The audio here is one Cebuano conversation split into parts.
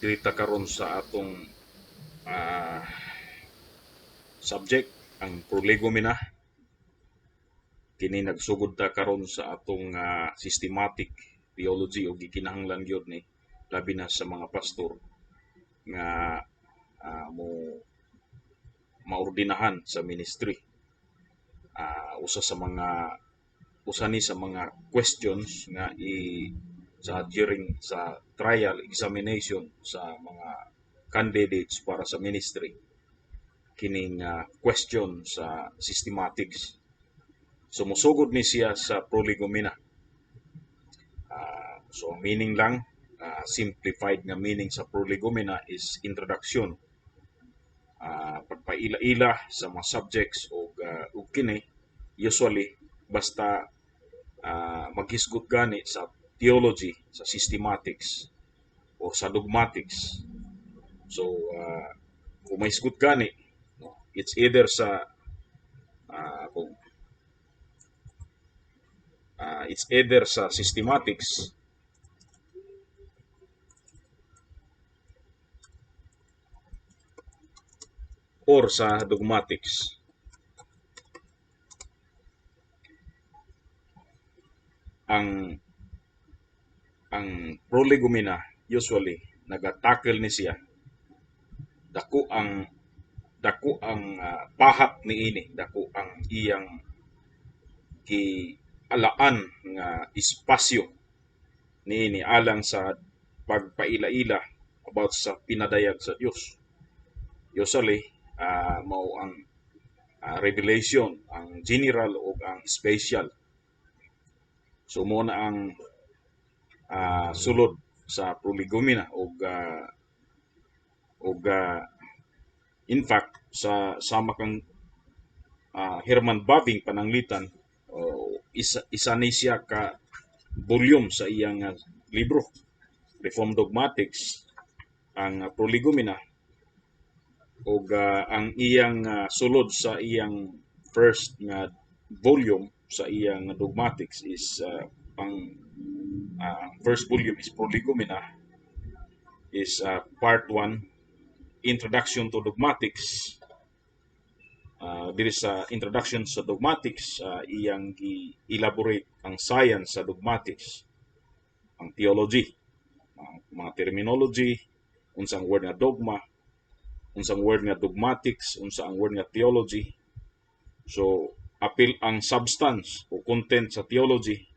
Diri ta karon sa atong subject, ang prolegomena. Kini nagsugod ta karon sa atong systematic theology ug gikinahanglan gyud ni, labi na sa mga pastor nga mo maordinahan sa ministry. Usa ni sa mga questions nga i sa during sa trial examination sa mga candidates para sa ministry, kining question sa systematics. So mosugod ni siya sa prolegomena. So ang meaning lang, simplified nga meaning sa prolegomena is introduction. Pagpaila-ila sa mga subjects ug kini usually basta maghisgot gani sa theology, sa systematics or sa dogmatics. So kung mahisgot gani, no, it's either sa kung it's either sa systematics or sa dogmatics. Ang prolegomena usually nagatackle ni siya, dako ang pahat niini, dako ang iyang gialaan nga espasyo niini alang sa pagpaila-ila about sa pinadayag sa Dios. Usually mao ang revelation, ang general ug ang special. So mo na ang sulod sa prolegomena ug in fact sa sama kang Herman Bavinck pananglitan, isa ni siya ka volume sa iyang libro Reformed Dogmatics, ang prolegomena, ug ang iyang sulod sa iyang first nga volume sa iyang dogmatics is ang first volume is prolegomena is part 1, Introduction to Dogmatics. Diri sa Introduction sa Dogmatics, iyang gi-elaborate ang science sa dogmatics, ang theology, ang mga terminology, unsang word nga dogma, unsang word nga dogmatics, unsa ang word nga theology. So apil ang substance o content sa theology.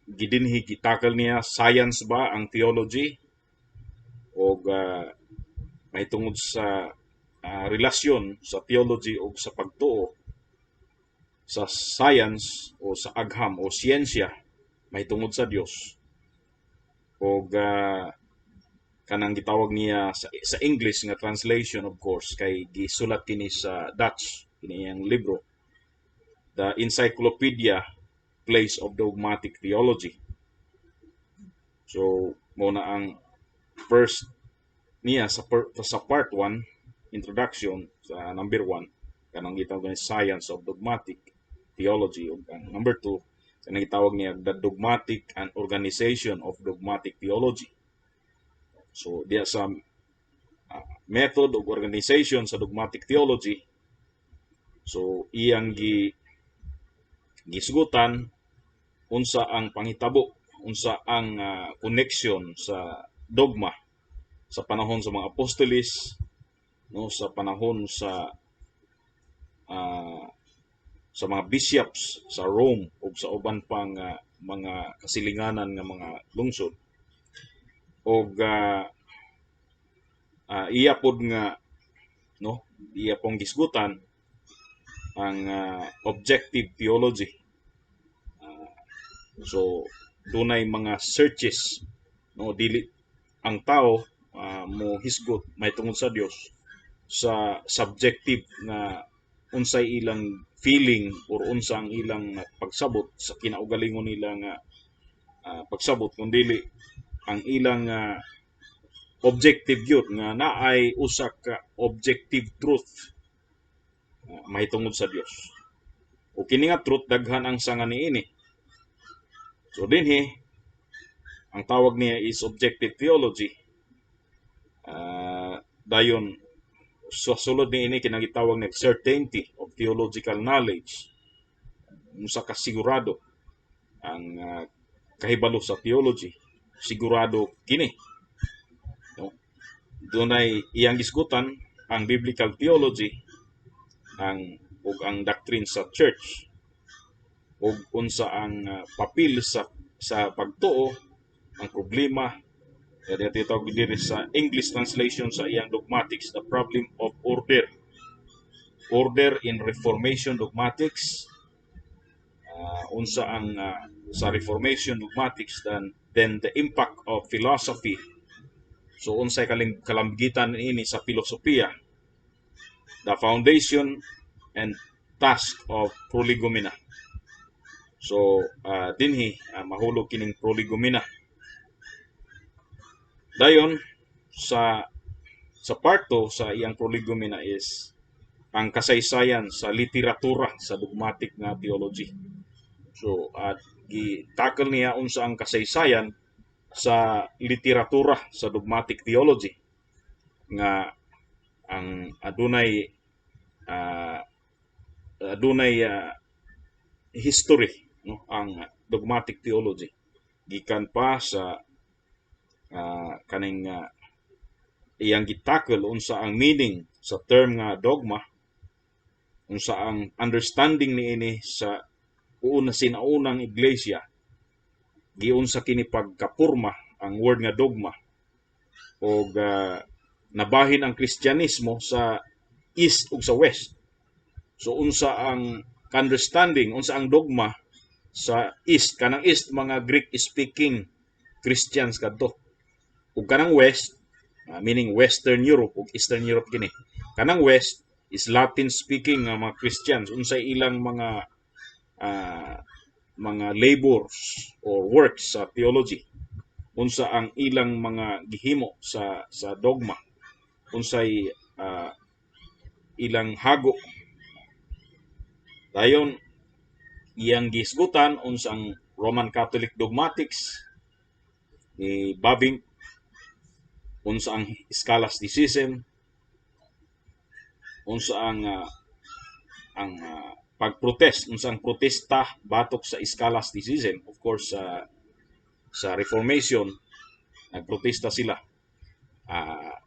Gidinhi gitakal niya, science ba ang theology og mahitungod sa relasyon sa theology o sa pagtuo sa science o sa agham o siyensya mahitungod sa Dios, og kanang gitawag niya sa English nga translation, of course, kay gisulat kini sa Dutch kini iyang libro, The Encyclopedia Place of Dogmatic Theology. So mo na ang first niya sa part 1, introduction, sa number 1, kanang gitawag niya Science of Dogmatic Theology, ug ang number 2, kanang gitawag niya The Dogmatic and Organization of Dogmatic Theology. So diya sa method of organization sa dogmatic theology, so iyang gisgutan unsa ang panghitabo, unsa ang connection sa dogma sa panahon sa mga apostoles, no, sa panahon sa mga bishops sa Rome ug sa uban pang mga kasilinganan nga mga lungsod, og iya pod nga, no, iya pong gisgutan ang objective theology. So dunay mga searches, no, dili ang tao mo hisgot mahitungod sa Dios sa subjective nga unsay ilang feeling or unsa ang ilang pagsabot sa kinaugalingon nila nga pagsabot, kun dili ang ilang objective gyud nga naay usa ka objective truth mahitungod sa Dios. O kini nga truth, daghan ang sanga niini. So dinhi Ang tawag niya is objective theology. Dayon sa sulod niini kinang gitawag nga certainty of theological knowledge, unsa ka sigurado ang kahibalo sa theology, sigurado kini, no? Dunay iyang gisgutan ang biblical theology ang ug ang doctrine sa church ug unsa ang papel sa pagtuo, ang problema. Kaya titawag diri sa English translation sa iyang dogmatics, the problem of order, order in Reformation dogmatics, unsa ang sa Reformation dogmatics, then the impact of philosophy. So unsay kalamgitan ini sa filosofiya, the foundation and task of prolegomena. So dinhi mahulog kining prolegomena. Dayon sa part 2 sa iyang prolegomena is ang kasaysayan sa literatura sa dogmatic nga theology. So at gi-tackle niya unsa ang kasaysayan sa literatura sa dogmatic theology nga ang adunay history, no, ang dogmatic theology gikan pa sa kaning iyang gi-tackle unsa ang meaning sa term nga dogma, unsa ang understanding niini sa una sinaunang iglesia, giunsa kini pagkapurma ang word nga dogma, og nabahin ang Kristyanismo sa East ug sa West. So unsa ang understanding, unsa ang dogma sa East? Kanang East, mga Greek speaking Christians kadto, ug kanang West, meaning Western Europe ug Eastern Europe kini, kanang West is Latin speaking nga mga Christians, unsay ilang mga labors or works sa theology, unsa ang ilang mga gihimo sa dogma, unsay ilang hago. Dayon iyang gisgutan unsa ang Roman Catholic dogmatics ni Bavinck, unsa ang scholasticism, unsa ang pagprotest, unsa ang protesta batok sa scholasticism. Of course, sa Reformation nagprotesta sila.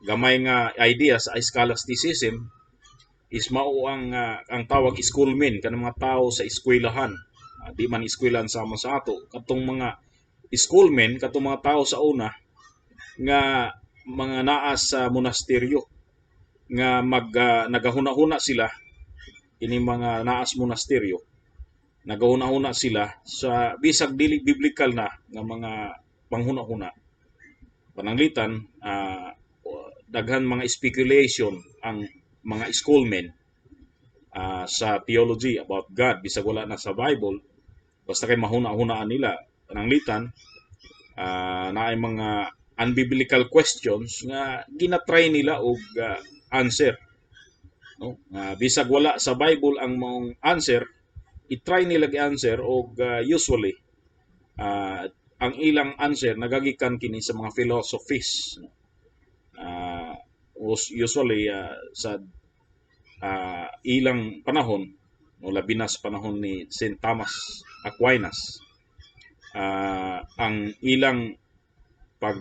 Gamay nga idea sa scholasticism is mao ang tawag schoolmen, kanang mga tao sa eskwelahan. Di man eskwelahan sama sa ato, katong mga schoolmen, katong mga tao sa una nga mga naa sa monasteryo nga mag nagahuna-huna sila. Ini mga naa sa monasteryo, nagahuna-huna sila sa bisag dili biblical na nga mga panghuna-huna. Pananglitan daghan mga speculation ang mga schoolmen sa theology about God, bisag wala na sa Bible, basta kay mahuna-hunaan nila. Pananglitan naay mga unbiblical questions nga ginatry nila og answer, no, bisag wala sa Bible ang maong answer, i-try nila gi-answer, og usually ang ilang answer nagagikan kini sa mga philosophies, no? Usually sa ilang panahon, no, labi na sa panahon ni St. Thomas Aquinas, ang ilang pag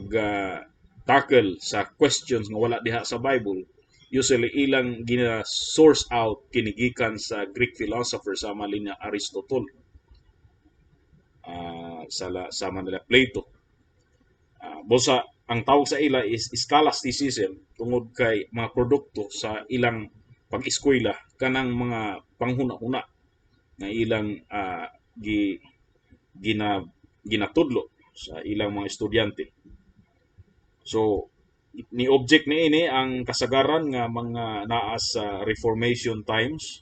tackle sa questions nga wala diha sa Bible, usually ilang gina source out kini gikan sa Greek philosopher sama nila Aristotle, sama nila Plato. Busa ang tawag sa ila is scholasticism tungod kay mga produkto sa ilang pag-eskwela kanang mga panghuna-huna nga ilang gi gina ginatudlo sa ilang mga estudyante. So ni object niini ang kasagaran nga mga naa sa Reformation times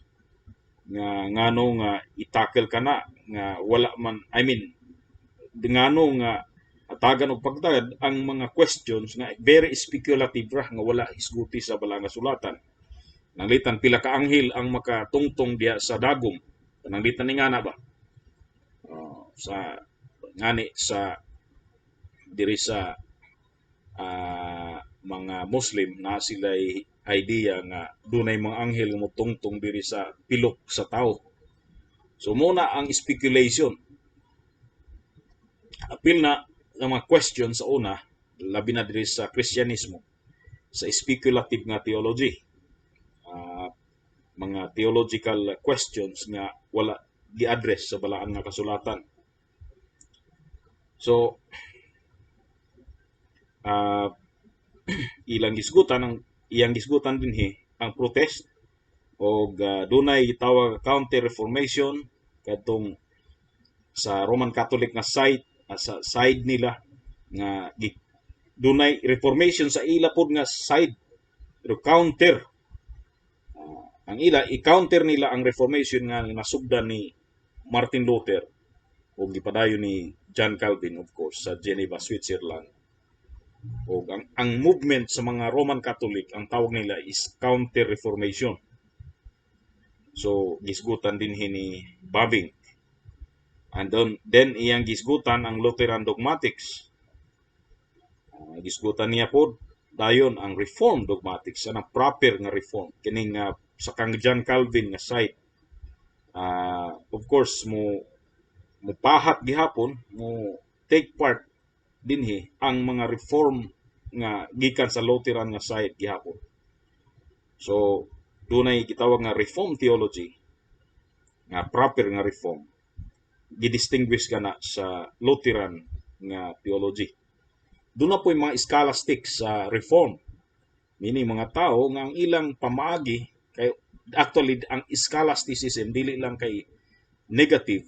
nga ngano nga i-tackle kana nga wala man, I mean, ngano nga atagan og pagtagad ang mga questions nga very speculative ra nga wala hisguti sa Balaang Kasulatan. Pananglitan pila ka anghel ang makatungtong diha sa dagom. Pananglitan ni ngana ba? Sa ngani sa Diri sa mga Muslim na sila idea nga dunay mga anghel nga motungtong diri sa pilok sa tao. So mao na ang speculation. Apil na ang mga question sa una, labi na diri sa Kristyanismo, sa speculative nga theology. Mga theological questions nga wala gi-address sa balaan nga kasulatan. So ilang gisgutan ang iyang gisgutan dinhi ang protest og dunay gitawag Counter Reformation kadtong sa Roman Catholic nga side, sa side nila nga dunay reformation sa ila pod nga side, pero counter ang ila, i-counter nila ang reformation nga nasugdan ni Martin Luther ug gipadayon ni John Calvin, of course, sa Geneva, Switzerland. Ug ang movement sa mga Roman Catholic, ang tawag nila is Counter Reformation. So gisgutan dinhi ni Bavinck. And then iyang gisgutan ang Lutheran dogmatics. Gisgutan niya pod dayon ang Reform dogmatics, anang proper nga reform kining sa kang John Calvin nga side. Of course, mo mupahat gihapon, mo take part dinhi ang mga reform nga gikan sa Lutheran nga side gihapon. So dunay gitawag nga Reform theology nga proper nga reform, gidistinguish kana sa Lutheran nga theology. Doon na po yung mga scholastics sa reform, meaning mga tao nga ang ilang pamaagi kay, actually, ang scholasticism dili lang kay negative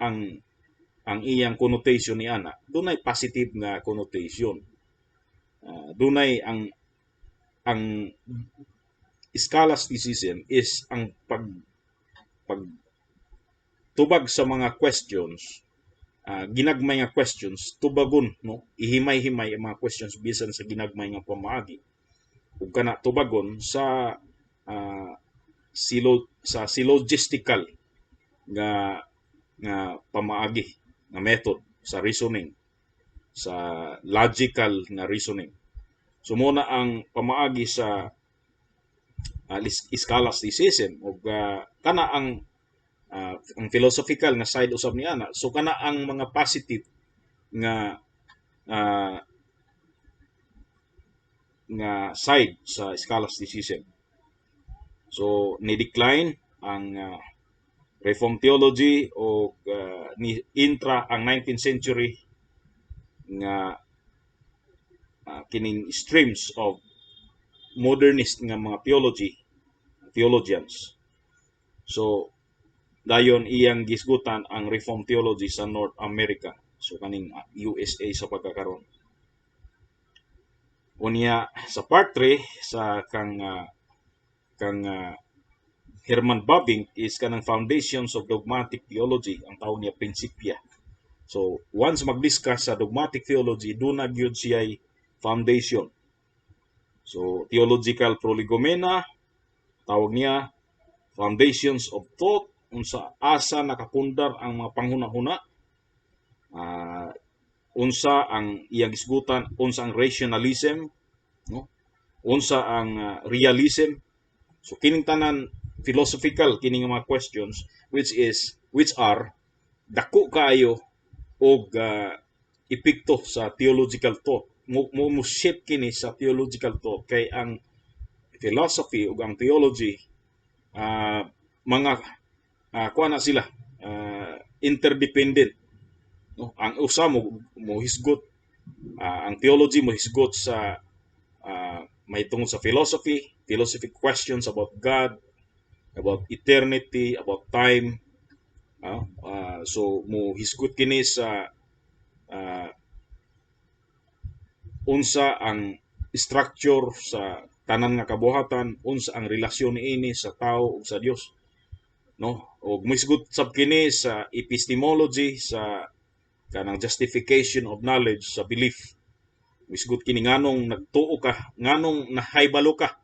ang iyang connotation ni ana, dunay positive nga connotation. Dunay ang scholasticism is ang pag tubag sa mga questions, ginagmay nga questions, tubagon, no, ihimay-himay ang mga questions bisan sa ginagmay nga pamaagi ug kana tubagon sa silo sa syllogistical nga nga pamaagi, nga method sa reasoning, sa logical nga reasoning. So mao na ang pamaagi sa scholasticism ug kana ang philosophical nga side usab ni ana. So kana ang mga positive nga nga side sa scholasticism. So ni decline ang Reform theology o ni intra ang 19th century nga kining streams of modernist nga mga theology, theologians. So dayon iyang gisgutan ang Reform theology sa North America, so kaning USA sa pagkakaron. Unya sa part 3 sa kang Herman Bavinck is kanang Foundations of Dogmatic Theology, ang tawag niya Principia. So once mag-discuss sa dogmatic theology, doon na gyud siya foundation. So Theological Prolegomena tawag niya, foundations of thought, unsa, asa nakapundar ang mga panghuna-huna, unsa ang iyang gisgutan, unsa ang rationalism, no, unsa ang realism. So kining tanan philosophical kining mga questions which are dako kaayo og epekto sa theological thought. Mo shape kini sa theological thought kay ang philosophy ug ang theology, mga kuan na sila, interdependent, no? Ang usa mo mohisgot, ang theology mohisgot sa mahitungod sa philosophy, philosophic questions about God, about eternity, about time. So mo hisgot kini sa unsa ang structure sa tanan nga kabuhatan, unsa ang relasyon niini sa tao ug sa Dios, no? Ug mohisgot sab kini sa epistemology, sa kanang justification of knowledge sa belief. Mohisgot kini nganong nagtuo ka, nganong nahibalo ka.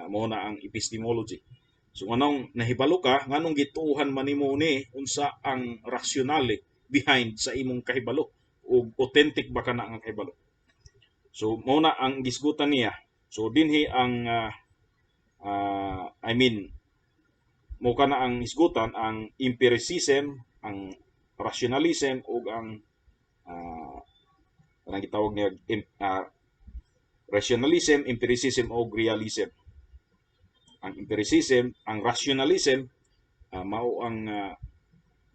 Mao na ang epistemology. So nganong nahibalo ka, nganong gituohan man nimo ni, unsa ang rationale behind sa imong kahibalo? Ug authentic ba kana nga kahibalo? So mao na ang gisgutan niya. So dinhi ang I mean, mo kana ang hisgutan, ang empiricism, ang rationalism ug ang kanang gitawag niya rationalism, empiricism o realism. Ang empiricism, ang rationalism mao ang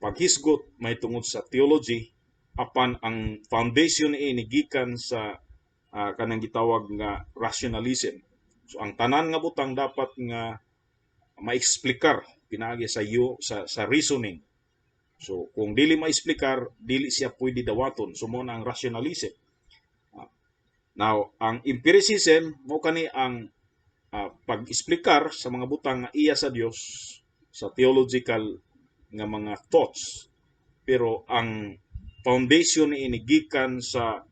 paghisgot mahitungod sa theology, apan ang foundation niini gikan sa kanang gitawag nga rationalism. So ang tanan nga butang dapat nga maeksplikar pinaagi sa you sa reasoning. So kung dili maeksplikar, dili siya pwede dawaton. So mao na ang rationalism. Now, ang empiricism mo kani ang pag-eksplikar sa mga butang nga iya sa Dios sa theological nga mga thoughts. Pero ang foundation niini gikan sa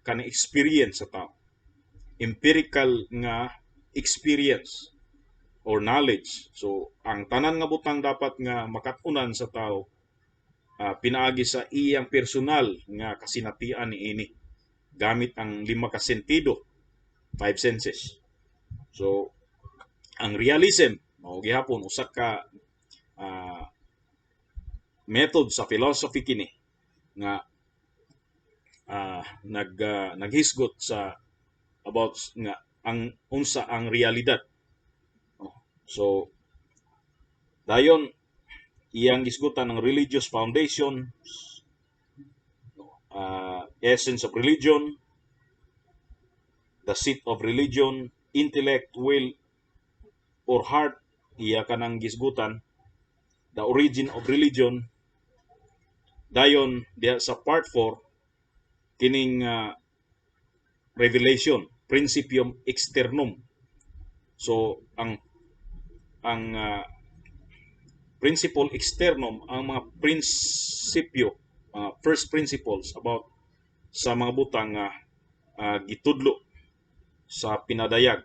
kanang experience sa tao. Empirical nga experience or knowledge. So ang tanan nga butang dapat nga makat-unan sa tao pinaagi sa iyang personal nga kasinatian niini gamit ang lima ka sentido, five senses. So ang realism mao gihapon usa ka method sa philosophy kini nga naghisgot sa about nga ang unsa ang realidad. So dayon iyang gisgutan ang religious foundation, essence of religion, the seat of religion, intellect, will or heart, iya kanang gisgutan, the origin of religion. Dayon diha sa part 4, kining revelation, principium externum. So ang principle externum, ang mga prinsipyo, mga first principles about sa mga butang nga gitudlo sa pinadayag.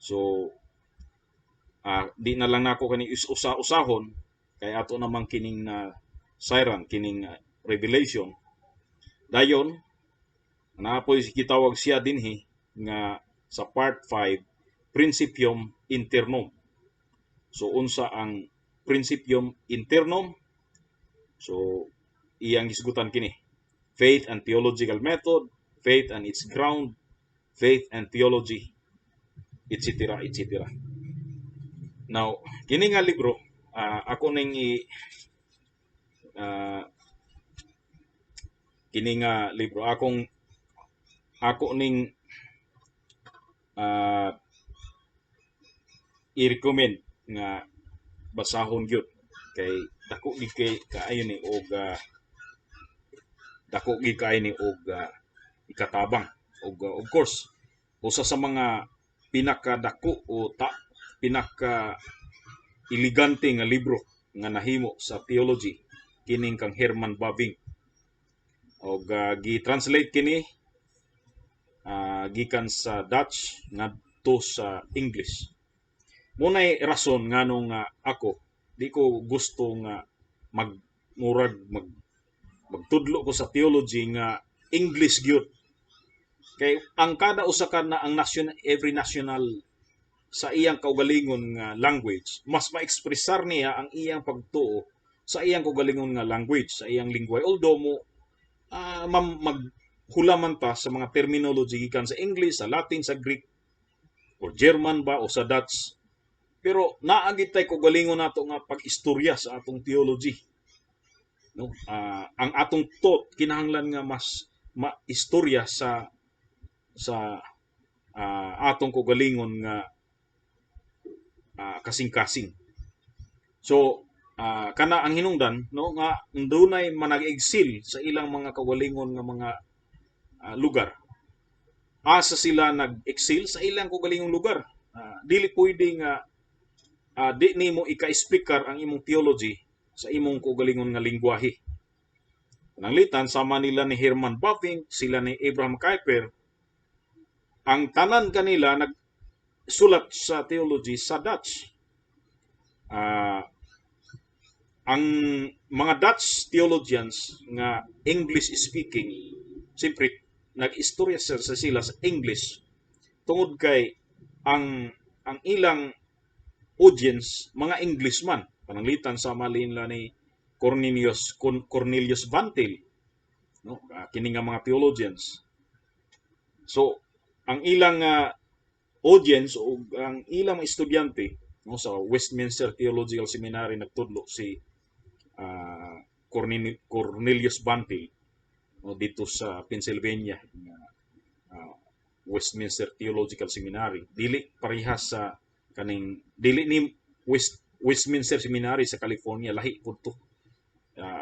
So di na lang nako kani usa-usahon kay ato namang kining na siran kining revelation. Dayon naa poy gitawag siya dinhi nga sa part 5, principium internum. So unsa ang principium internum? So iyang gisgutan kini: faith and theological method, faith and its ground, faith and theology, etc., etc. Now, kini nga libro, ako ning i kini nga libro ako ning i-recommend nga basahon gyud kay dako gid kay kaayo ni og dako gid kaayo ni og ikatabang og of course usa sa mga pinakadako o ta pinaka elegante nga libro nga nahimo sa theology kining kang Herman Bavinck og gi-translate kini gikan sa Dutch ngadto sa English. Munay rason nganong nga ako di ko gusto nga mag murag mag magtudlo ko sa theology nga English gyud. Kay ang kada usa ka na ang nation, every national sa iyang kaugalingon nga language, mas maekspresar niya ang iyang pagtuo sa iyang kaugalingon nga language, sa iyang lingwahe. Although mo maghula man ta sa mga terminology gikan sa English, sa Latin, sa Greek, or German ba o sa Dutch. Pero naa gid tay kaugalingon nato nga pag-istorya sa atong theology. No? Ang atong thought kinahanglan nga mas maistorya sa atong kaugalingon nga kasing-kasing. So kana ang hinungdan, no, nga dunay manag-exil sa ilang mga kaugalingon nga mga lugar. Asa sila nag-exil? Sa ilang kaugalingong lugar. Dili pwede nga di nimo ika-explicar ang imong theology sa imong kaugalingon nga lingwahe. Pananglitan sama nila ni Herman Bavinck, sila ni Abraham Kuyper, ang tanan kanila nagsulat sa theology sa Dutch. Ang mga Dutch theologians nga English speaking, siyempre nag-istorya sa sila sa English tungod kay ang ilang audience mga Englishman. Pananglitan sa nila ni Cornelius Van Til, no, kini nga mga theologians. So ang ilang audience o ang ilang mga estudyante, no, sa Westminster Theological Seminary nagtudlo si Cornelius Van Til, no, dito sa Pennsylvania nga Westminster Theological Seminary. Dili parehas sa kaning, dili ni Westminster Seminary sa California, lahi pud to.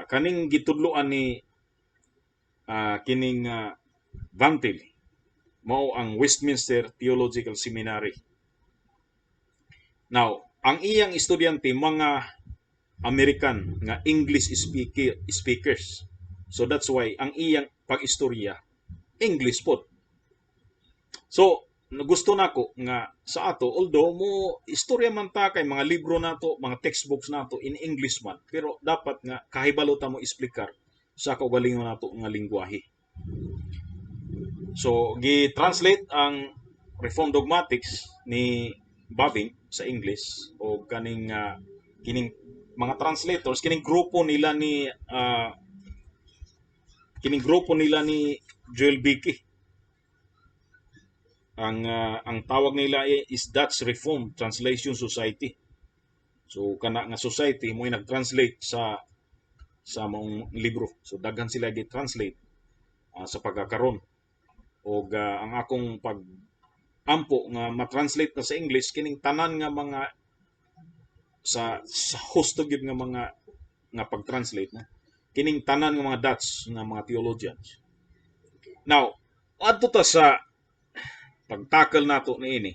Kaning gitudloan ni kining Van Til mao ang Westminster Theological Seminary. Now, ang iyang estudyante mga American nga English speakers. So that's why ang iyang pag-istorya English pod. So, gusto nako nga sa ato, although mo istorya man ta kay mga libro nato, mga textbooks nato in English man, pero dapat nga kahibalo ta mo explicar sa kaugalingon nato nga lingwahe. So, gi-translate ang Reformed Dogmatics ni Bavinck sa English o kaning kining mga translators, kining grupo nila ni Joel Beeke. Ang tawag nila is Dutch Reformed Translation Society. So kana nga society mo nag-translate sa maong libro. So daghan sila gi-translate sa pagkakaron. Og ang akong pag ampo nga ma-translate na sa English kining tanan nga mga sa husto gyud nga mga nga pag-translate na kining tanan nga mga Dutch nga mga theologians. Now, adto ta sa pagtakal nato niini.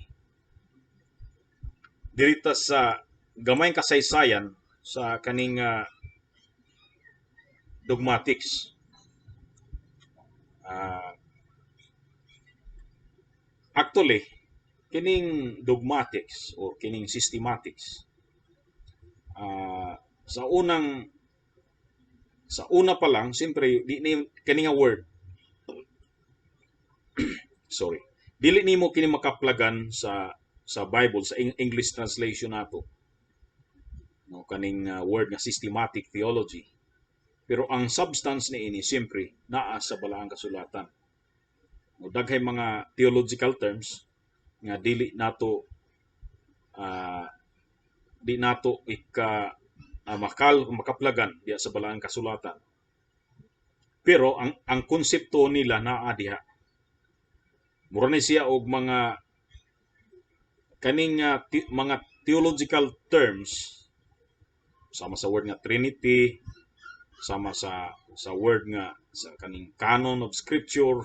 Diri ta sa gamayng kasaysayan sa kaning dogmatics. Actually, kining dogmatics or kining systematics, sa una pa lang, siyempre di ni kani nga word, sorry, dili nimo kini makaplagan sa Bible, sa English translation nato, no, kaning word nga systematic theology. Pero ang substance niini siyempre naa sa Balaang Kasulatan, no. Daghay mga theological terms nga dili nato di nato ika makal makaplagan diya sa Balaang Kasulatan, pero ang konsepto nila naa diha. Mura ni siya og mga kaning mga theological terms sama sa word nga Trinity, sama sa word nga sa kaning canon of scripture,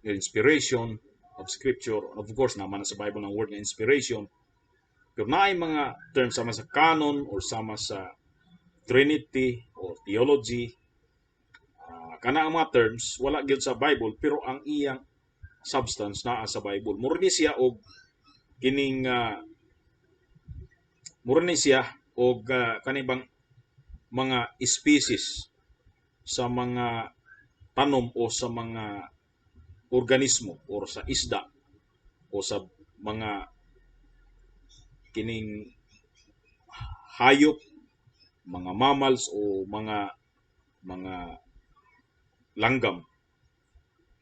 inspiration of scripture. Of course, naman na sa Bible ang word nga inspiration, pero naay mga terms sama sa canon or sama sa Trinity or theology. Kana ang mga terms wala gyud sa Bible, pero ang iyang substance naa sa Bible. Mura ni siya og kani bang mga species sa mga tanom o sa mga organismo or sa isda o sa mga kining hayop, mga mammals o mga langgam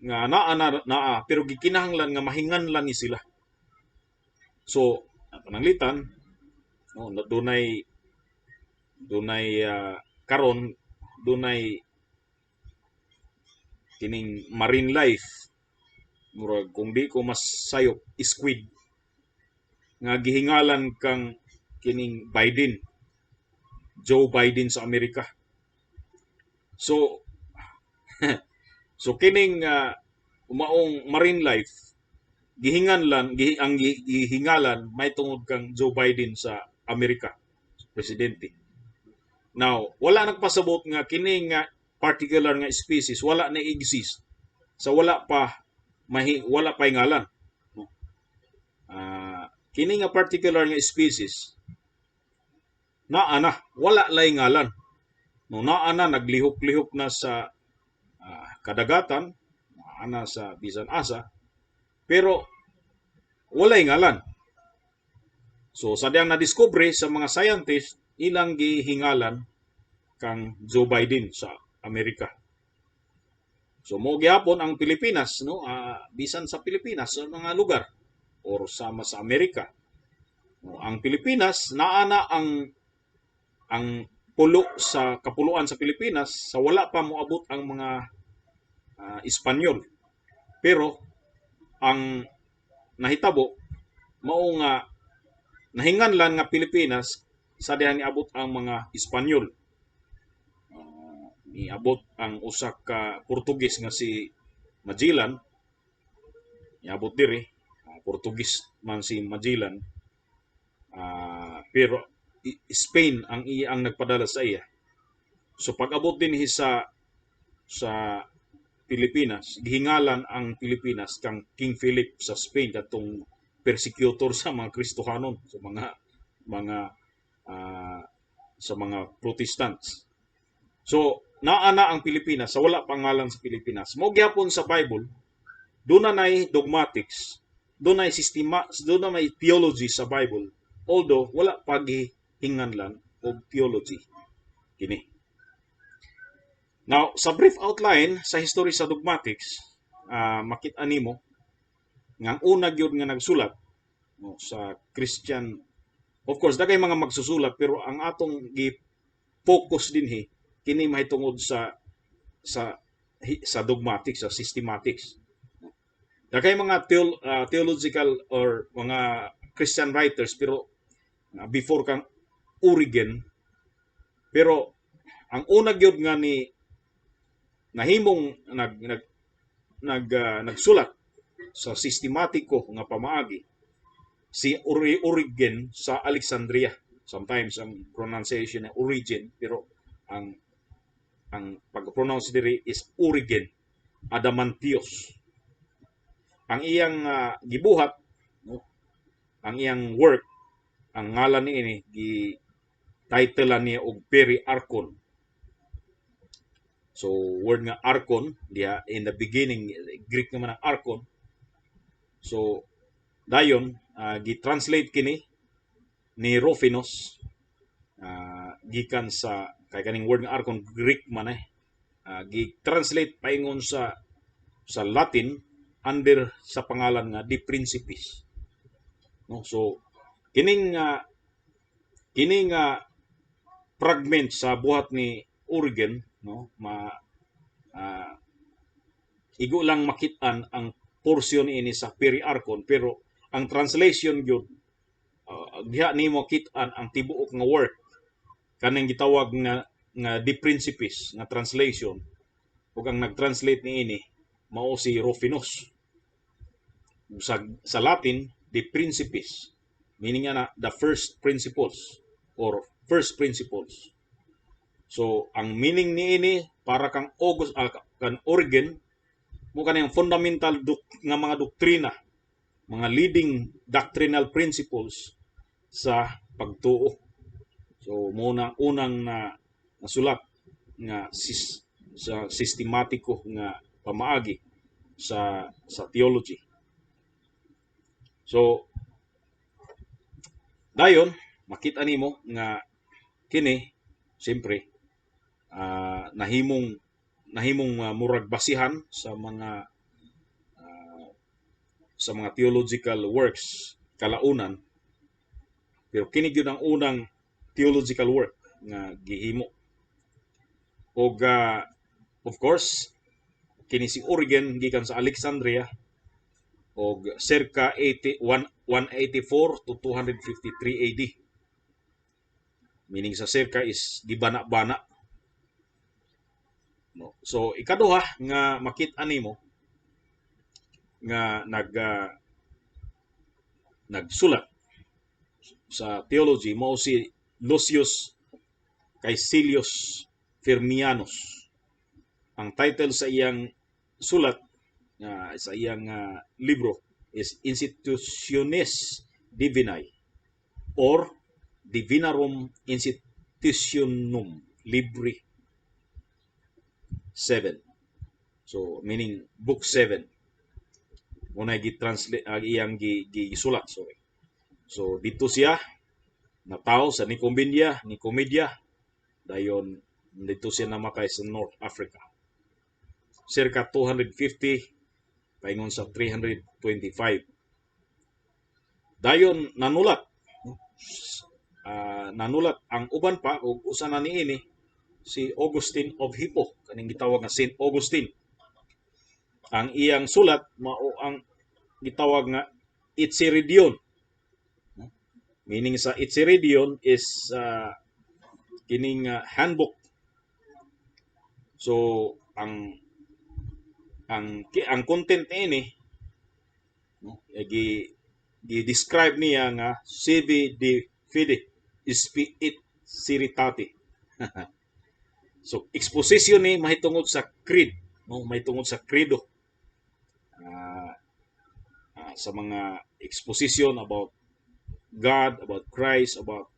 nga naa na naa, pero gikinahanglan nga mahinganlan ni sila. So pananglitan, no, na dunay dunay karon dunay kining marine life, murag kung di ko masayop, squid nga gihingalan kang kining Biden, Joe Biden sa Amerika. So kining maong marine life gihinganlan gi, ang gihingalan may tungod kang Joe Biden sa Amerika, presidente. Now, wala nagpasabot nga kini nga particular nga species wala na exist sa wala pa ngalan. Kini nga particular nga species Naa na, wala lay ngalan. No, naa na, naglihok-lihok na sa kadagatan, naa na sa bisan asa, pero walay ngalan. So sa diyang na-discover sa mga scientist, ilang gihingalan kang Joe Biden sa Amerika. So mo gihapon ang Pilipinas, no, bisan sa Pilipinas sa mga lugar or sama sa Amerika. No, ang Pilipinas naa na ang pulo sa kapuluan sa Pilipinas sa wala pa moabot ang mga Espanyol. Pero ang nahitabo mao nga nahinganlan nga Pilipinas sa diha niabot ang mga Espanyol. Niabot ang usa ka Portugis nga si Magellan, niabot diri, Portugis man si Magellan, pero Spain ang iya ang nagpadala sa iya. So pag-abot dinhi sa Pilipinas, gihingalan ang Pilipinas kang King Philip sa Spain, katong persecutor sa mga Kristohanon, sa mga sa mga Protestants. So naa na ang Pilipinas sa wala pangalan sa Pilipinas. Mao gyapon sa Bible, doon na nay dogmatics, doon nay sistema, doon na may theology sa Bible, although wala paghihinganlan og theology kini. Now, sa brief outline sa history sa dogmatics, makita nimo nga ang una gyud nga nagsulat, no, sa Christian, of course daghay mga magsusulat, pero ang atong gi-focus dinhi kini mahitungod sa dogmatics, sa systematics. Daghay mga theological or mga Christian writers, pero before kang Origen, pero ang una gyud nga ni nahimong nag nag nag nagsulat sa sistematiko nga pamaagi si Origen sa Alexandria. Sometimes ang pronunciation ay Origen, pero ang pag-pronounce diri is Origen Adamantios. Ang iyang gibuhat, no, ang iyang work, ang ngalan niini gi title niya og Peri Archon. So word nga archon diha in the beginning, Greek naman ang archon. So dayon gi-translate kini ni Rufinus, gikan sa kay kaning word nga archon Greek man eh. Gi-translate paingon sa Latin under sa pangalan nga De Principiis. No, so kining fragment sa buhat ni Origen, no, ma igo lang makit-an ang portion ini sa Peri Archon, pero ang translation gyud, diha nimo kit-an ang tibuok nga work kaning gitawag nga De Principiis nga translation, ug ang nag-translate niini mao si Rufinus sa Latin. De Principiis meaning nga na the first principles or first principles. So ang meaning niini para kang August, kan Origen mo kanang fundamental nga mga doktrina, mga leading doctrinal principles sa pagtuo. So mo na unang na nasulat nga sa sistematiko nga pamaagi sa theology. So dayon makita nimo nga kini siyempre nahimong murag basihan sa mga theological works kalaunan, pero kini gyud ang unang theological work nga gihimo. Og of course kini si Origen gikan sa Alexandria og circa 80, 184 to 253 AD. Meaning sa circa is gibana-bana, no? So ikaduha nga makit-an nimo nga nagsulat sa theology mao si Lucius Caecilius Firmianus. Ang title sa iyang sulat, sa iyang libro is Institutiones Divinae or Divinarum Institutionum Libri 7. So meaning book 7. Mao na gi-translate ang iyang gisulat, sorry. So dito siya natawo sa Nicomedia, dayon dito siya namatay sa North Africa. Circa 250 paingon sa 325. Dayon nanulat nanulat ang uban pa, ug usa na niini si Augustine of Hippo, kaning gitawag nga Saint Augustine. Ang iyang sulat mao ang gitawag nga Enchiridion. Meaning sa Enchiridion is kining handbook. So ang content niini, no, eh, gi describe niya nga "Sive de fide spe et seritate". So exposition ni mahitungod sa creed, no, mahitungod sa credo. Sa mga exposition about God, about Christ, about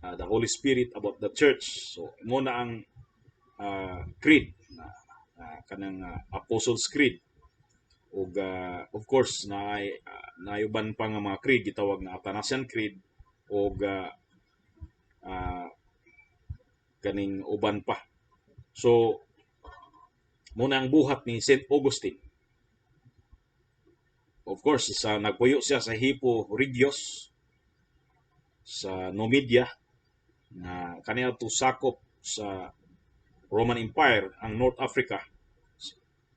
the Holy Spirit, about the church. So mao na ang creed na kanang Apostles' Creed. Ug of course naay uban pa nga mga creed, gitawag nga Athanasian Creed ug kaning uban pa. So mao na ang buhat ni Saint Augustine. Of course, sa nagpuyo siya sa Hippo Regius sa Numidia na kaniadto sakop sa Roman Empire ang North Africa.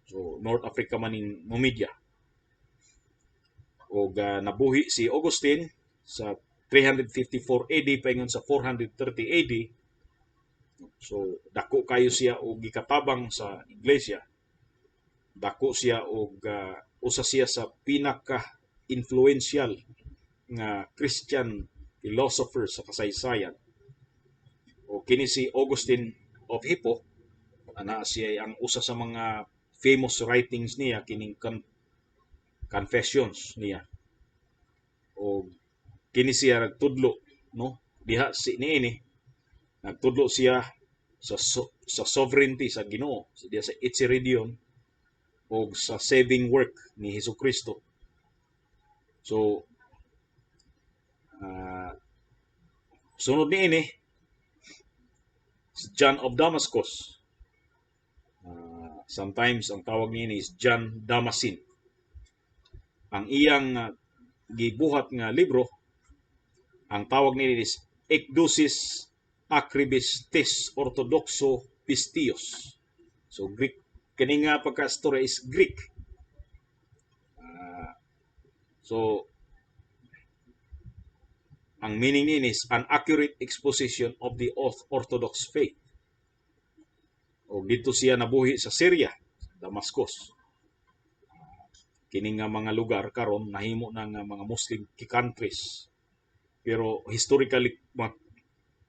So North Africa man ning Numidia. Og nabuhi si Augustine sa 354 AD paingon sa 430 AD. So dako kayo siya og gikatabang sa iglesia. Dako siya og usa siya sa pinaka influential nga Christian philosopher sa kasaysayan. O kini si Augustine of Hippo, ana siya ang usa sa mga famous writings niya, kining Confessions niya. O kini siya nagtudlo, no, diha si niini nagtudlo siya sa sovereignty sa Ginoo diha sa Enchiridion o sa saving work ni Hesus Kristo. So sunod niini si John of Damascus. Sometimes ang tawag niini is John Damascene. Ang iyang gibuhat nga libro, ang tawag niini is Ekdosis Acribis tes Orthodoxou Pisteos. So Greek kini nga pagka-story is Greek. So ang meaning niini is an accurate exposition of the Orthodox faith. O dito siya nabuhi sa Syria, Damascus. Kini nga mga lugar karon nahimo na nga mga Muslim countries. Pero historically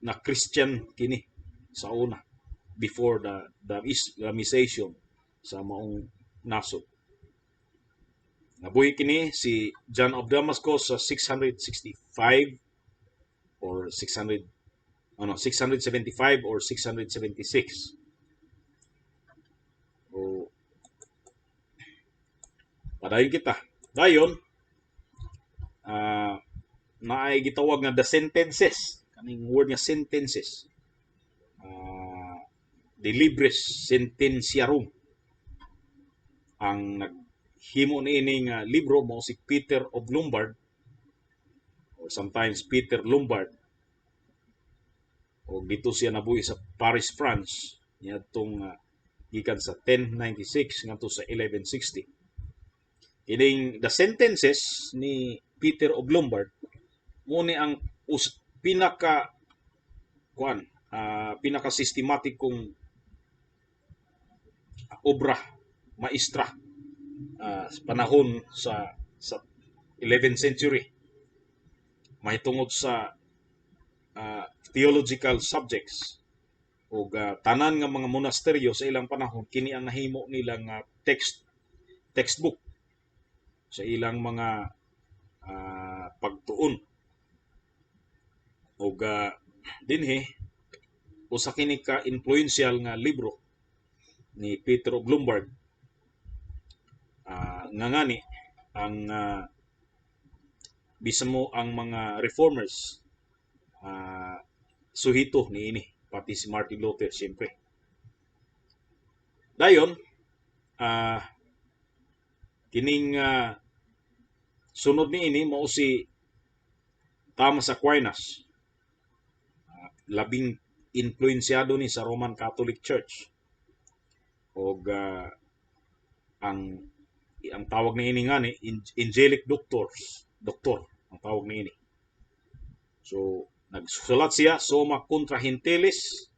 na Christian kini sa una before the Islamization sa maong nasod. Nabuhi kini si John of Damascus sa 665 or 600, ano, 675 or 676. O padayon kita. Dayon naay gitawag nga the Sentences, kaning word nga sentences. De Libris Sententiarum. Ang naghimo niini nga libro mao si Peter of Lombard or sometimes Peter Lombard. O dito siya nabuhi sa Paris, France niadtong gikan sa 1096 ngadto sa 1160. Kining the Sentences ni Peter of Lombard mo ni ang pinaka kuan, pinaka sistematikong obra maestra sa panahon sa 11th century mahitungod sa theological subjects, ug tanan nga mga monasteryo sa ilang panahon, kini ang nahimo nila nga textbook sa ilang mga pagtuon. Ug dinhi usa kini ka influential nga libro ni Peter of Lombard, nga ngani ang bisan mo ang mga reformers suhito niini, pati si Martin Luther siyempre. Dayon kining sunod niini mao si Thomas Aquinas, labing influensyado ni sa Roman Catholic Church og ang tawag niini ngani angelic doctors, doktor ang tawag niini. So nagsulat siya Summa contra Gentiles,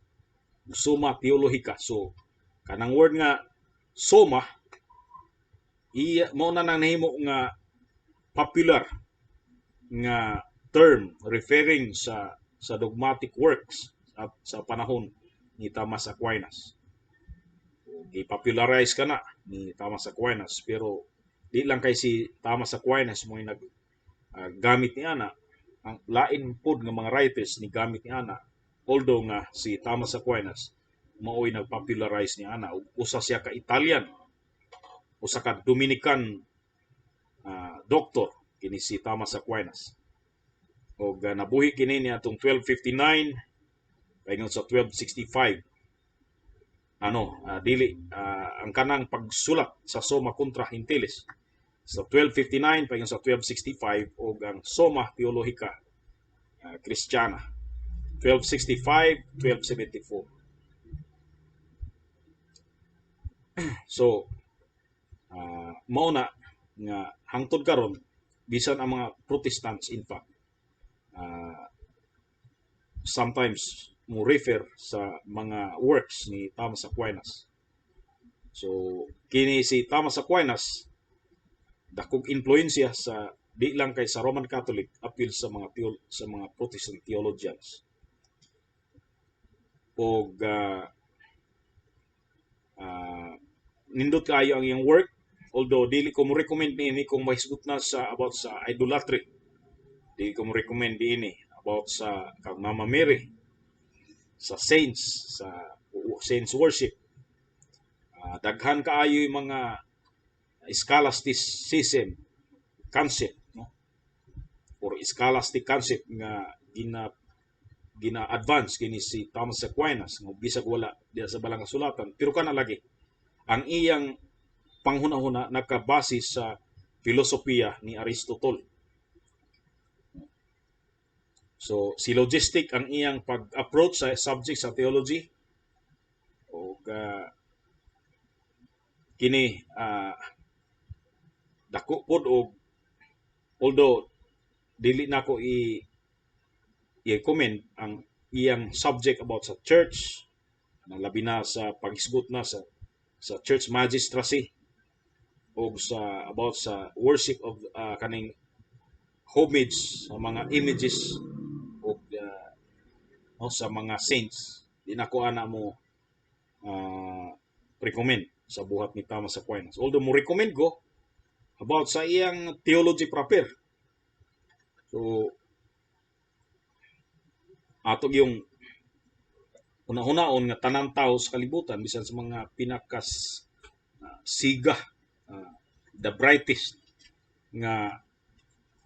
Summa Theologica. So kanang word nga summa, iya mao na nang nahimo nga popular nga term referring sa dogmatic works at sa panahon ni Thomas Aquinas. Gi-popularize kana ni Thomas Aquinas, pero di lang kay si Thomas Aquinas mo nag gamit ni ana, ang lain pod nga mga writers ni gamit ni ana, although nga si Thomas Aquinas mao'y nagpopularize ni ana. Ug usa siya ka Italian, usa ka Dominican doctor kini si Thomas Aquinas og nabuhi kini ni atong 1259 paingon sa 1265. Ano, dili, ang kanang pagsulat sa Summa contra Gentiles sa 1259 paingon sa 1265 ug ang Summa Theologica Christiana 1265 1274. So mao na nga hangtod karon bisan ang mga Protestants, in fact, sometimes mo refer sa mga works ni Thomas Aquinas. So kini si Thomas Aquinas dakog impluwensya sa di lang kay sa Roman Catholic, apil sa mga Protestant theologians. Og nindot kaayo ang iyang work, although dili ko mo recommend niini kung mahisgot na sa about sa idolatry. Dili ko mo recommend niini about sa kang Mama Mary, sa saints, sa saints worship. Daghan kaayo yung mga scholasticism concept, no, or scholastic concept nga gina advance kini si Thomas Aquinas nga bisag wala diya sa balang kasulatan, pero kana lagi ang iyang panghuna-huna nakabase sa filosofiya ni Aristotle. So syllogistic ang iyang pag-approach sa subject sa theology og kini dako pod og, although dili nako i i-recommend ang iyang subject about sa church na labi na sa paghisgot na sa church magistracy o sa about sa worship of kaning homage sa mga images o no, sa mga saints. Di nako ana mo recommend sa buhat ni Thomas Aquinas, although mo recommend ko about sa iyang theology proper. So ato yung una-unaon nga tanan tao sa kalibutan, bisan sa mga pinakas siga, the brightest nga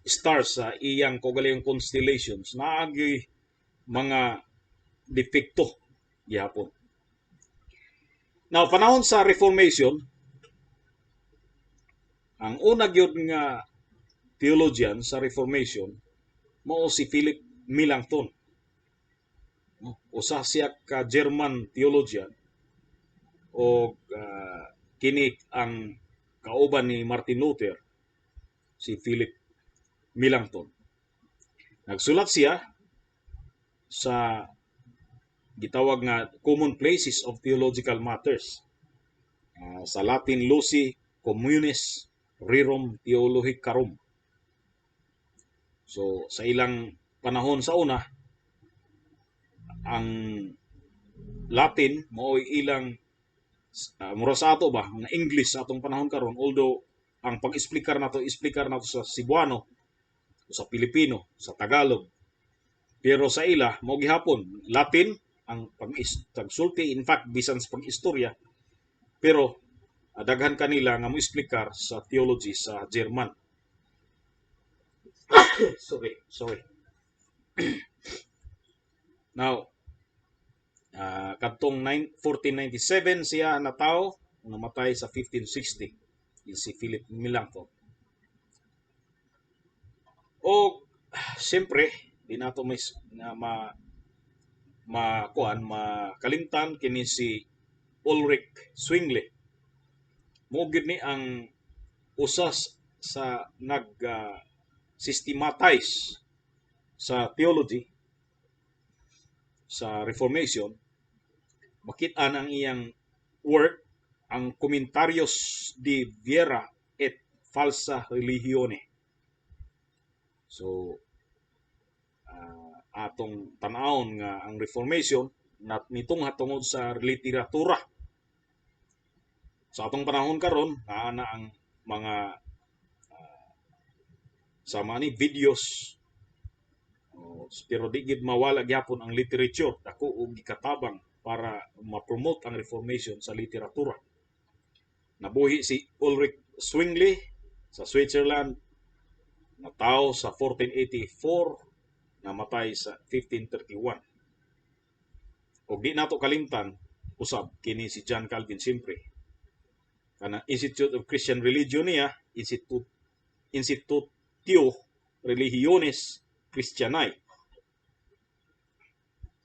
stars sa iyang kaugalingong constellations, naagi mga depekto gihapon. Now, panahon sa Reformation, ang una gyud nga theologian sa Reformation mao si Philip Melanchthon. Usa siya ka German theologian o kini ang kauban ni Martin Luther, si Philip Melanchthon. Nagsulat siya sa gitawag nga Common Places of Theological Matters, sa Latin Loci Communes Rerum Theologicarum. So sa ilang panahon sa una, ang Latin mao'y ilang mura sa ato ba nga English sa atong panahon karon, although ang pag-explicar nato, explicar nato sa Cebuano, sa Pilipino, sa Tagalog, Pero sa ila, mao gihapon Latin ang pag-sulti, in fact bisan sa pag-istorya, pero daghan kanila nga mo-eksplikar sa theology sa German. Sorry, sorry. Now, kadtong 1497 siya natawo, namatay sa 1560 si Philip Melanchthon. O siyempre, di nato may na ma makuan makalimtan kini si Ulrich Zwingli. Mo gyud ni ang usas sa nag systematize sa theology sa Reformation. Makita ang iyang work, ang Commentarios de Vera et Falsa Religione. So atong tan-awon nga ang Reformation nat nitungha tungod sa literatura. Sa atong panahon karon, naa na ang mga sama ni videos. Oh, pero di gid mawala gyapon ang literature. Dako og gikatabang para ma-promote ang Reformation sa literatura. Nabuhi si Ulrich Zwingli sa Switzerland, natawo sa 1484, namatay sa 1531. Og di nato kalimtan usab kini si John Calvin, siyempre. Kana Institute of Christian Religion niya, Institutio Religionis Christianae.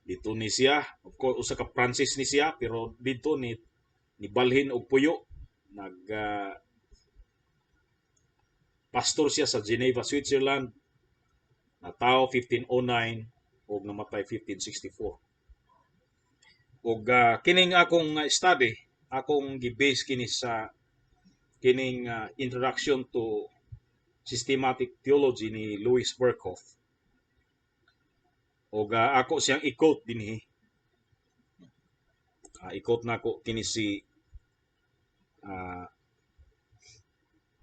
Dito ni siya, of course, usa ka Francis ni siya, pero dito ni nibalhin og puyo, nag pastor siya sa Geneva, Switzerland. Natawo 1509 ug namatay 1564. Ug kining akong study, akong gi-base kini sa kining Introduction to Systematic Theology ni Louis Berkhof. Ug ako siyang i-quote dinhi. I-quote nako kini si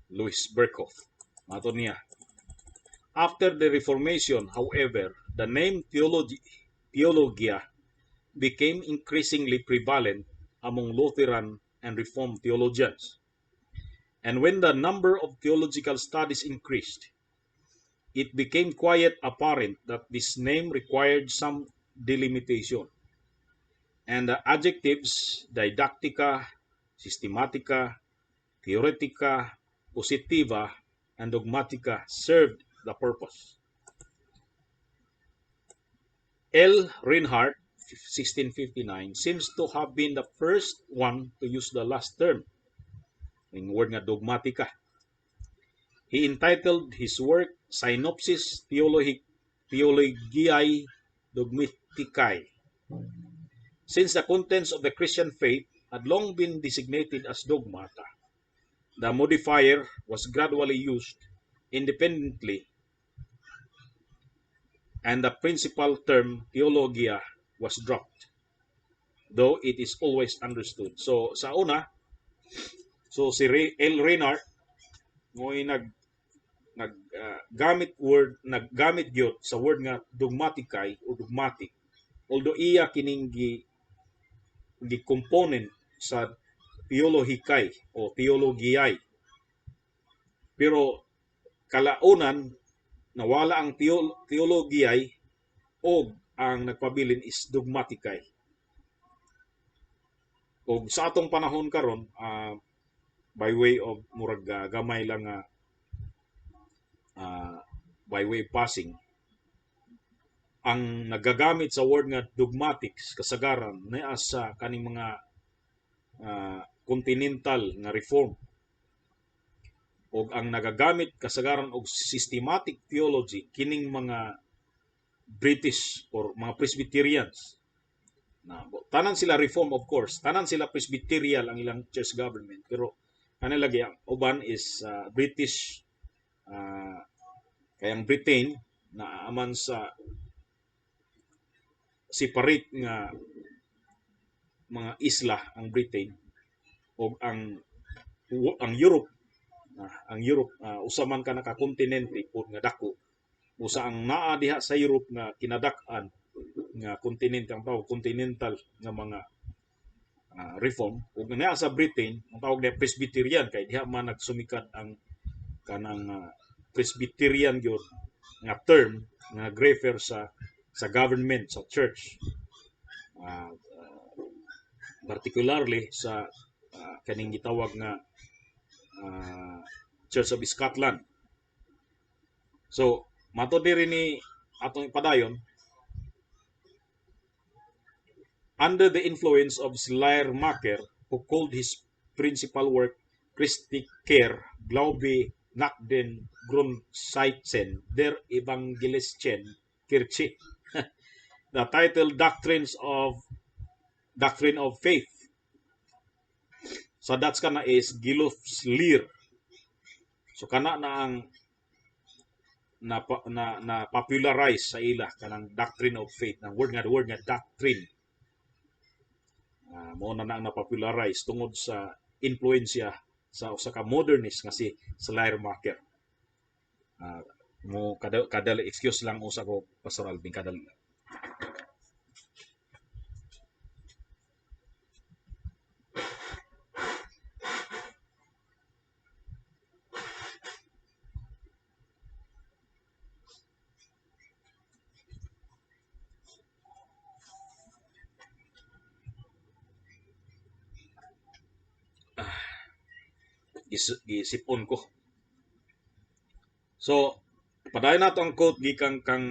Louis Berkhof. Matod niya: "After the Reformation, however, the name theology, theologia became increasingly prevalent among Lutheran and Reformed theologians. And when the number of theological studies increased, it became quite apparent that this name required some delimitation. And the adjectives didactica, systematica, theoretica, positiva, and dogmatica served the purpose." L. Reinhard, 1659, seems to have been the first one to use the last term, in word nga dogmatica. He entitled his work Synopsis Theologiae Dogmaticae. Since the contents of the Christian faith had long been designated as dogmata, the modifier was gradually used independently and the principal term theologia was dropped, though it is always understood. So sa una, so si L. Reinhard mo'y nag nag gamit word, naggamit gyud sa word nga dogmaticae o dogmatic, although iya kining gi component sa theologicae o theologiae, pero kalaunan nawala ang theologiae og ang nagpabilin is dogmaticae. Og sa atong panahon karon, by way of murag gamay lang nga by way of passing, ang nagagamit sa word nga dogmatics kasagaran naa sa kaning mga continental nga reform, og ang nagagamit kasagaran og systematic theology kining mga British or mga Presbyterians na tanan sila reform. Of course, tanan sila Presbyterial ang ilang church government, pero kanila lagi ang uban is British, kay ang Britain naaman sa separate nga mga isla ang Britain, og ang Europe, usa man ka naka kontinente pod nga dako. Usa ang naa diha sa Europe nga kinadak-an nga continent, ang tawag continental nga mga reform, ug naa sa Britain ang tawag niya Presbyterian, kay diha man nagsumikad ang kanang Presbyterian gyud nga term nga refer sa government, sa church, particularly sa kaning gitawag nga Church of Scotland. So mato diri ni atong ipadayon, under the influence of Schleiermacher, who called his principal work Christlicher Glaube nach den Grundsätzen der Evangelischen Kirche, the title Doctrines of Doctrine of Faith. Sa Dutch kana is Geloofsleer. So kana na ang na popularize sa ila kanang doctrine of faith, ang word nga doctrine. Mo na na ang na-popularize tungod sa influensya sa usa ka modernist nga si Schleiermacher. Mo kada kadali, excuse lang usa ko, Pastor Alvin, kadali lang. Gisipon ko. So, padayon nato ang quote gikan kang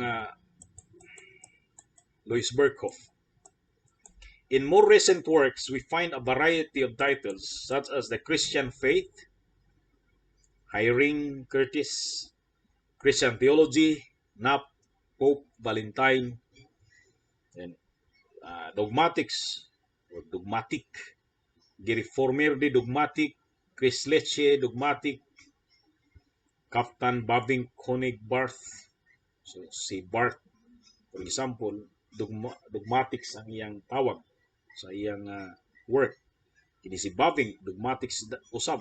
Louis Berkhof. In more recent works, we find a variety of titles such as The Christian Faith, Hiring Curtis, Christian Theology, Knapp, Pope Valentine, and Dogmatics or Dogmatic, Gereformeerde Dogmatic, Christliche Dogmatic, Captain Bavinck Konig Barth. So si Barth, for example, dogmatics ang iyang tawag sa iyang work. Kini si Bavinck, dogmatics usab.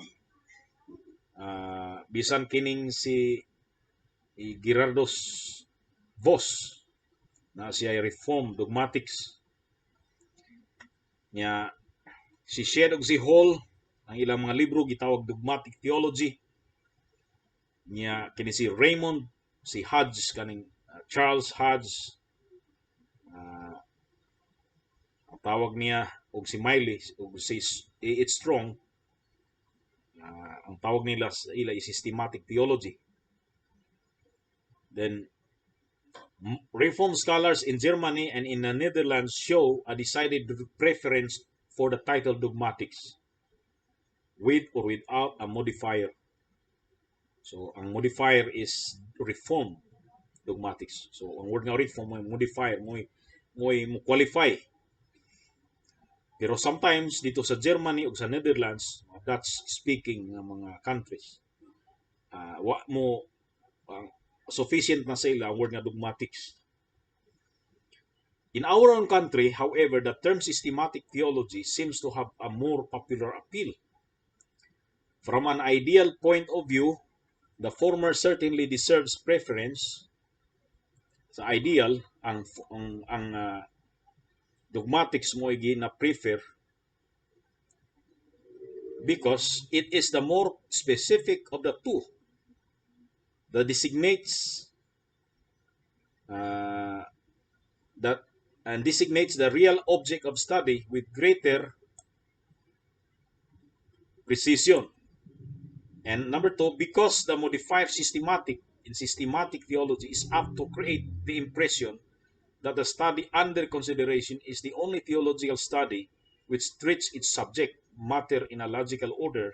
Bisan kining si Gerardus Vos na siya ay Reform Dogmatics. Nya si Shedd ug si Hall, ang ilang mga libro gitawag Dogmatic Theology. Nya kini si Raymond, si Hodge, kaning Charles Hodge, ang tawag niya, og si Miley ug si A.H. Strong, ang tawag nila sa ila is Systematic Theology. Then Reform scholars in Germany and in the Netherlands show a decided preference for the title Dogmatics, with or without a modifier. So, ang modifier is Reform Dogmatics. So, ang word nga reform mo modifier, mo qualify. Pero sometimes dito sa Germany ug sa Netherlands, Dutch speaking nga mga countries, wa mo sufficient na sa ila ang word nga dogmatics. In our own country, however, the term systematic theology seems to have a more popular appeal. From an ideal point of view, the former certainly deserves preference. Sa ideal, ang dogmatics mo na prefer because it is the more specific of the two that designates that and designates the real object of study with greater precision. And number two, because the modifier systematic in systematic theology is apt to create the impression that the study under consideration is the only theological study which treats its subject matter in a logical order,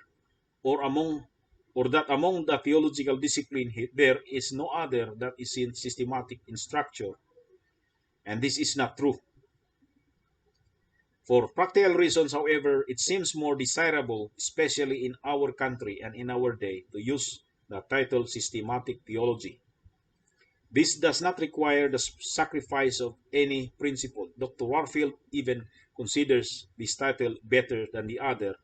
or that among the theological discipline there is no other that is in systematic in structure. And this is not true. For practical reasons, however, it seems more desirable, especially in our country and in our day, to use the title systematic theology. This does not require the sacrifice of any principle. Dr. Warfield even considers this title better than the other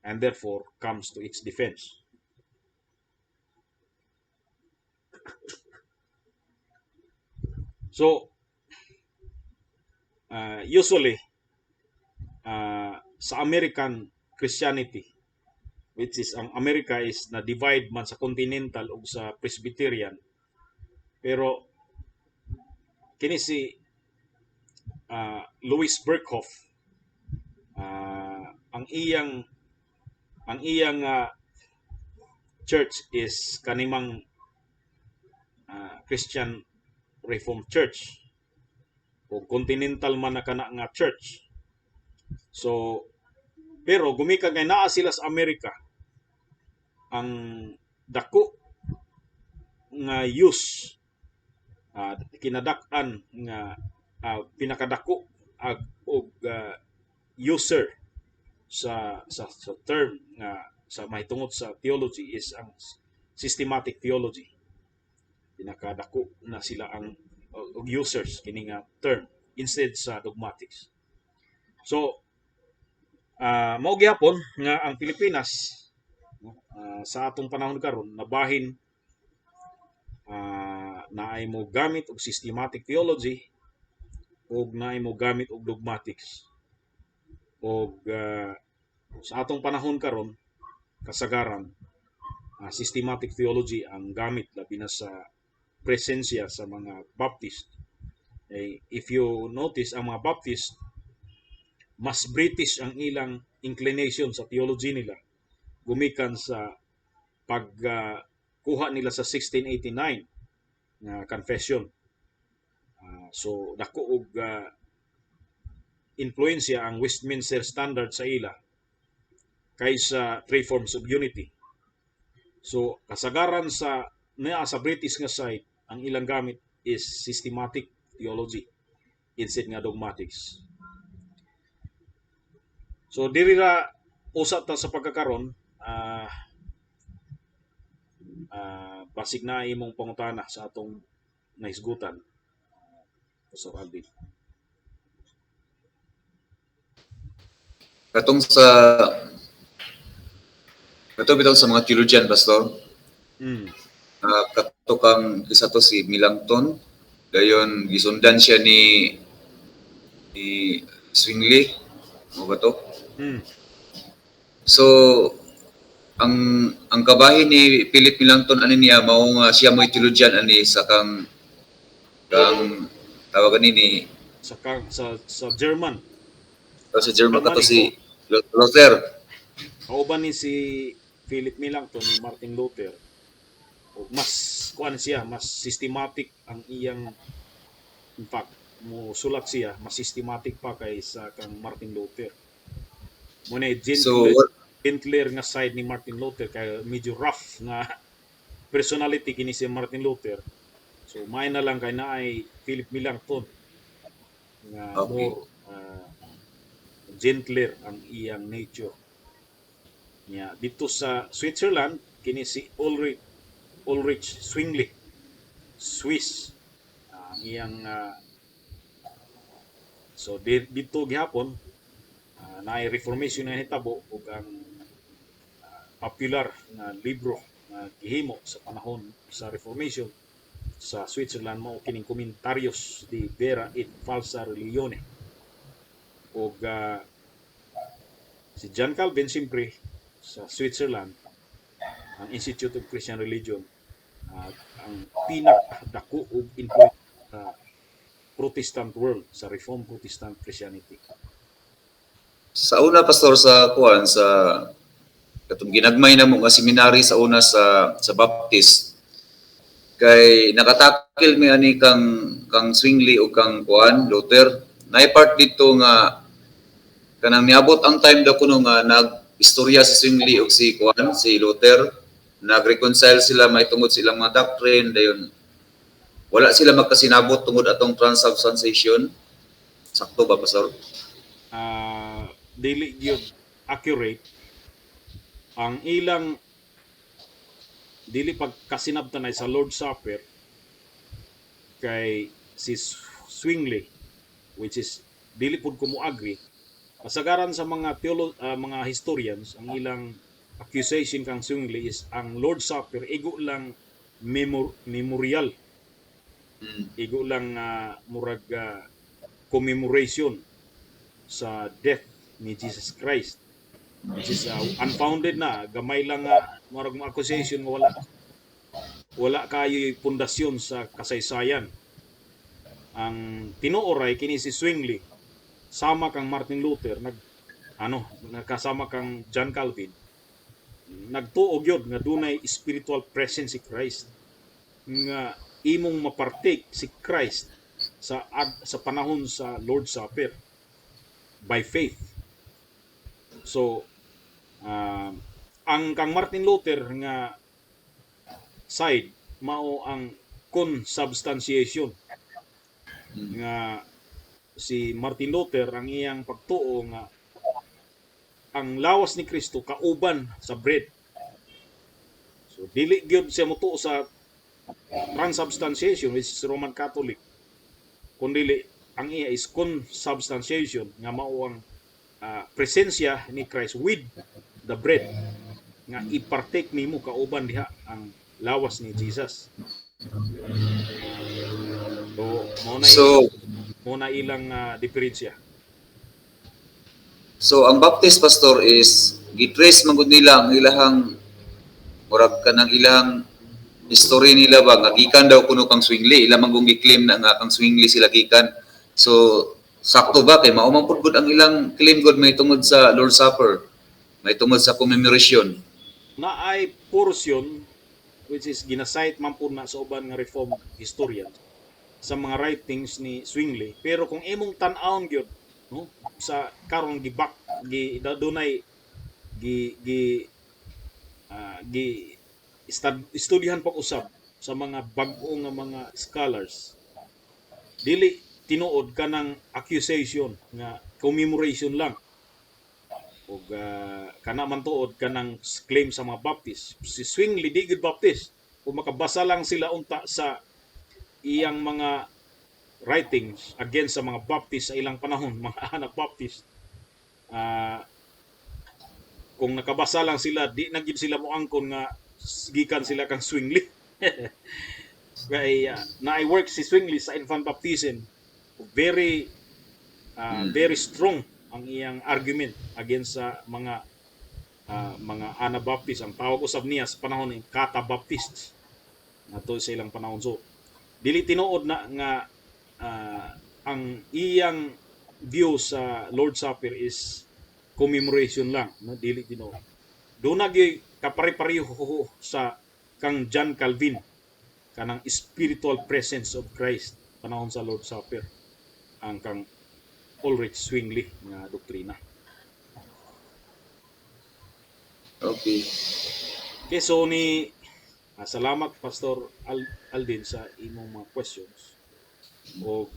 and therefore comes to its defense. So usually sa American Christianity, which is ang America is na divide man sa continental ug sa Presbyterian, pero kini si Louis Berkhof, ang iyang church is kanimang Christian Reformed Church o continental man na kana nga church. So pero gumikan kay naa sila sa Amerika, ang dako nga use, kinadak-an nga pinakadako og user sa term nga sa mahitungod sa theology is ang systematic theology. Pinakadako na sila ang og users kini nga term instead sa dogmatics. So mao gyapon nga ang Pilipinas, no, sa atong panahon karon nabahin naay mo gamit og systematic theology ug naay mo gamit og dogmatics. Og sa atong panahon karon, kasagaran systematic theology ang gamit, labi na sa presensya sa mga Baptist. Eh, if you notice, ang mga Baptist mas British ang ilang inclination sa theology nila gumikan sa pag kuha nila sa 1689 nga confession. So dako og influensya ang Westminster Standard sa ila kaysa Three Forms of Unity. So kasagaran sa naa sa British nga side, ang ilang gamit is systematic theology instead nga dogmatics. So diri ra usa ta sa pagkakaron, basig na imong pangutana sa atong nahisgutan, Pastor Alvin. Katong sa kato bitaw sa mga theologian, Pastor. Kato kang isa to si Melanchthon, dayon gisundan siya ni Zwingli mo ba to? So ang kabahin ni Philip Melanchthon ani niya mao nga siya mo'y theologian ani sa kang tawagan ni Sa German. O sa German kato Germany, si Luther. Kauban ni si Philip Melanchthon ni Martin Luther. O mas kuan siya, mas systematic ang iyang, in fact, mo sulat siya mas systematic pa kaysa kang Martin Luther. Mo na So gentler, gentler nga side ni Martin Luther kay medyo rough nga personality kini si Martin Luther. So may na lang kay naay Philip Melanchthon nga more gentler ang iyang nature. Nya dito sa Switzerland kini si Ulrich Zwingli, Swiss, ang iyang so dito gihapon naay Reformation nga nahitabo ug ang popular nga libro nga gihimo sa panahon sa Reformation sa Switzerland mao kining Commentarios de Vera et Falsa Religione. Og si John Calvin siyempre sa Switzerland, ang Institute of Christian Religion, ang pinakadako og influence sa Protestant world, sa Reformed Protestant Christianity. Sa una, Pastor, sa kuan sa katong ginagmay na mo nga seminary sa una sa Baptist kay nakatakil mi ani kang Zwingli o kang kuan Luther. Naay part dito nga kanang niabot ang time daw kuno nga nag istorya si Zwingli og si kuan si Luther, nag-reconcile sila mahitungod sa ilang mga doctrine, dayon wala sila magkasinabot tungod atong transubstantiation. Sakto ba, Pastor? Dili gyud accurate ang ilang dili pagkasinabtan ay sa Lord's Supper kay si Zwingli, which is dili pud ko mo agree. Kasagaran sa mga historians, ang ilang accusation kang Zwingli is ang Lord's Supper igo lang memorial. Igo lang murag commemoration sa death ni Jesus Christ, which is unfounded na, gamay lang nga murag mga accusation nga wala wala kayo pundasyon sa kasaysayan. Ang tinuod ray kini si Zwingli, sama kang Martin Luther, nag ano, nakasama kang John Calvin, nagtuo gyud nga dunay spiritual presence si Christ, nga imong mapartake si Christ sa panahon sa Lord's Supper by faith. So ang kang Martin Luther nga side mao ang consubstantiation, nga si Martin Luther, ang iyang pagtuo nga ang lawas ni Kristo kauban sa bread. So dili gyud siya motuo sa transubstantiation, which is Roman Catholic, kundi ang iya is consubstantiation, nga mao ang presensya ni Christ with the bread, nga i-partake nimo kauban diha ang lawas ni Jesus. So mao na mao na ilang diferensya. So ang Baptist, Pastor, is gitrace man gud nila ang ilahang murag kanang ilang history nila ba nga gikan daw kuno kang Zwingli. Ila man gung gi-claim na nga kang Zwingli sila gikan. So sakto ba kay mao man pud gud ang ilang claim gud may tungod sa Lord's Supper, may tungod sa commemoration? Naay portion which is gina-cite man po na sa uban nga Reform historian sa mga writings ni Zwingli, pero kung imong tan-awon gyud, no, sa karon gibak gi dunay gi gi gi istudyahan pag usab sa mga bag-o nga mga scholars, dili tinuod kanang accusation nga commemoration lang ug kana man tuod kanang claim sa mga Baptist. Si Zwingli di gyud Baptist. Kung makabasa lang sila unta sa iyang mga writings against sa mga Baptist sa ilang panahon, mga Anabaptist, kung nakabasa lang sila, di na gyud sila moangkon nga gikan sila kang Zwingli. Kay naay work si Zwingli sa infant baptism, very very strong ang iyang argument against sa mga Anabaptist. Ang tawag usab niya sa panahon ni Catabaptists nato sa ilang panahon. So dili tinuod na nga ang iyang view sa Lord's Supper is commemoration lang, no? Dili tinuod. Doon na gyud kapare-pareho sa kang John Calvin, kanang spiritual presence of Christ panahon sa Lord's Supper, ang kang Ulrich Zwingli nga doktrina. Okay, so ni salamat, Pastor Aldin, sa imong mga questions. Og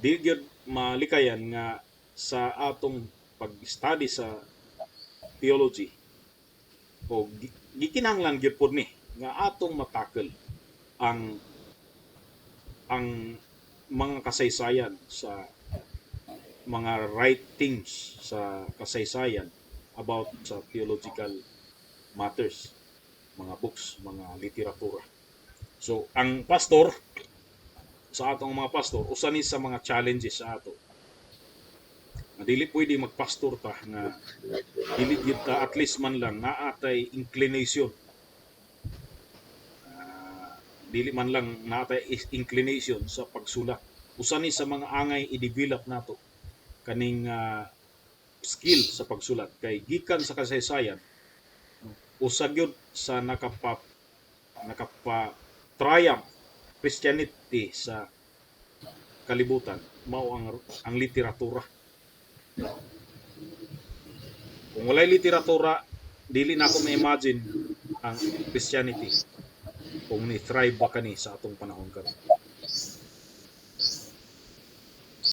di gyud malikayan nga sa atong pag-study sa theology o gikinahanglan gyud pod ni nga atong ma-tackle ang mga kasaysayan sa mga writings sa kasaysayan about sa theological matters, mga books, mga literatura. So, ang pastor, sa atong mga pastor, usa ni sa mga challenges sa ato. Nga dili pwede magpastor ta nga dili gyud ta at least man lang naa tay inclination. Dili man lang naa tay inclination sa pagsulat. Usa ni sa mga angay i-develop nato kaning skill sa pagsulat, kay gikan sa kasaysayan, usa gyud sa nakapa triumph Christianity sa kalibutan mao ang literatura. Kung walay literatura, dili na ako ma-imagine ang Christianity kung ni thrive ba kani sa atong panahon karon.